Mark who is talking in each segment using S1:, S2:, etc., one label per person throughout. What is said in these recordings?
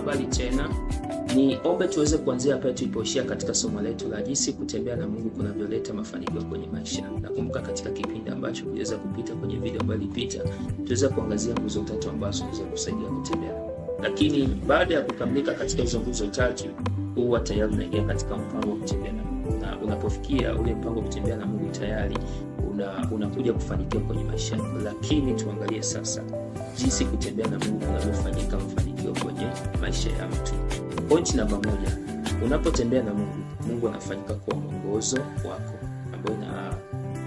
S1: Habari tena. Ni ombe tuweze kuanzia pale tulipoishia katika somo letu la jinsi kutembea na Mungu kunavyoleta mafanikio kwenye maisha. Nakumbuka katika kipindi ambacho tuliweza kupita kwenye video ambayo ilipita, tuliweza kuangazia nguzo tatu ambazo zinaweza kusaidia kutembea. Lakini baada ya kukamilika katika hizo nguzo tatu, huwa tayari unaingia katika mpango wa kutembea na Mungu. Na unapofikia ule mpango wa kutembea na Mungu tayari unakuja kufanikiwa kwenye maisha. Lakini tuangalie sasa jinsi kutembea na Mungu kunavyofanyika mafanikio kwenye maisha ya mtu. Point namba 1, unapotembea na Mungu, Mungu anafanyika kuwa mwongozo wako, ambao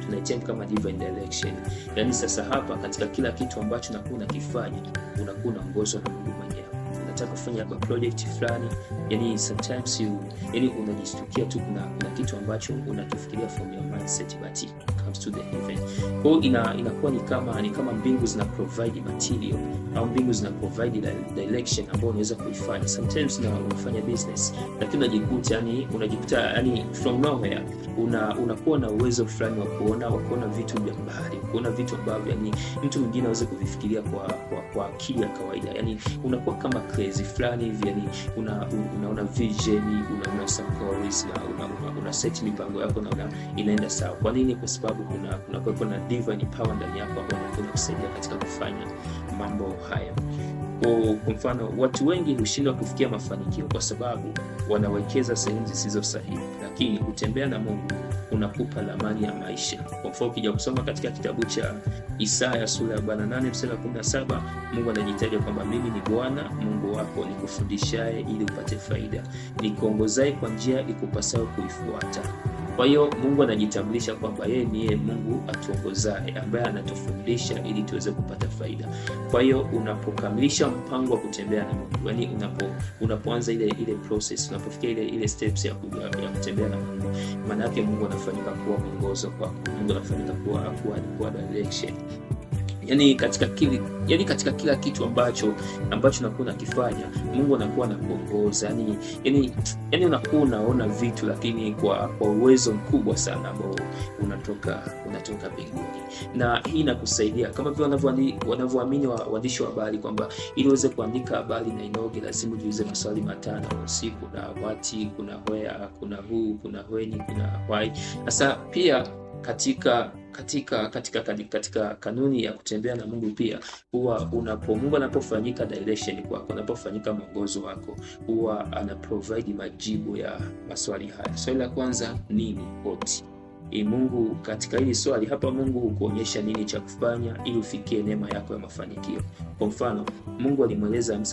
S1: tunaitia kama divine direction. Yaani sasa hapa katika kila kitu ambacho unakuwa unakifanya, unakuwa unaongozwa na Mungu mwenyewe. Unataka kufanya labda project fulani, yani sometimes you, yani unajistukia tu kuna kitu ambacho unakifikiria from your mindset but it comes to the heaven. Kwa hiyo inakuwa ni kama mbingu zina provide material au mbingu zina provide direction ambayo unaweza kuifanya. Sometimes na unafanya business lakini unajikuta yani unajikuta yani from nowhere unakuwa na uwezo fulani wa kuona vitu vya mbali, kuona vitu ambavyo yani mtu mwingine aweze kuvifikiria kwa akili ya kawaida. Yani unakuwa kama crazy fulani hivi, yani unaona vision, unaona some goals na una set mipango yako na inaenda sawa. Kwa nini? Kwa sababu kuna kuwepo na divine power ndani yako ambayo inakwenda kusaidia katika kufanya mambo haya. Kwa mfano, watu wengi hushindwa kufikia mafanikio kwa sababu wanawekeza sehemu zisizo sahihi, lakini kutembea na Mungu unakupa ramani ya maisha. Kwa mfano, ukija kusoma katika kitabu cha Isaya sura ya 48 mstari wa 17, Mungu anajitaja kwamba mimi ni Bwana Mungu wako nikufundishaye ili upate faida, nikuongozaye kwa njia ikupasayo kuifuata. Kwa hiyo Mungu anajitambulisha kwamba yeye ndiye Mungu atuongozaye, ambaye anatufundisha ili tuweze kupata faida. Kwa hiyo unapokamilisha mpango wa kutembea na Mungu, yani unapoanza ile process, unapofikia ile steps ya kutembea na Mungu, maana yake Mungu anafanyika kuwa mwongozo kwako, Mungu anafanyika kuwa direction. Yani katika kila kitu ambacho unakuwa unakifanya, Mungu anakuwa anakuongoza. Yani unakuwa unaona vitu lakini kwa uwezo mkubwa sana ambao unatoka mbinguni, na hii inakusaidia kama vile wanavyoamini waandishi wa habari kwamba ili uweze kuandika habari na inoge lazima ujiulize maswali matano si kuna what, kuna where, kuna who, kuna when, kuna why. Sasa pia katika kanuni ya kutembea na Mungu pia huwa Mungu anapofanyika direction kwako, anapofanyika mwongozo wako, huwa ana provide majibu ya maswali haya. Swali la kwanza nini? What? Mungu katika hili swali hapa, Mungu hukuonyesha nini cha kufanya ili ufikie neema yako ya mafanikio. Kwa mfano, Mungu alimweleza Musa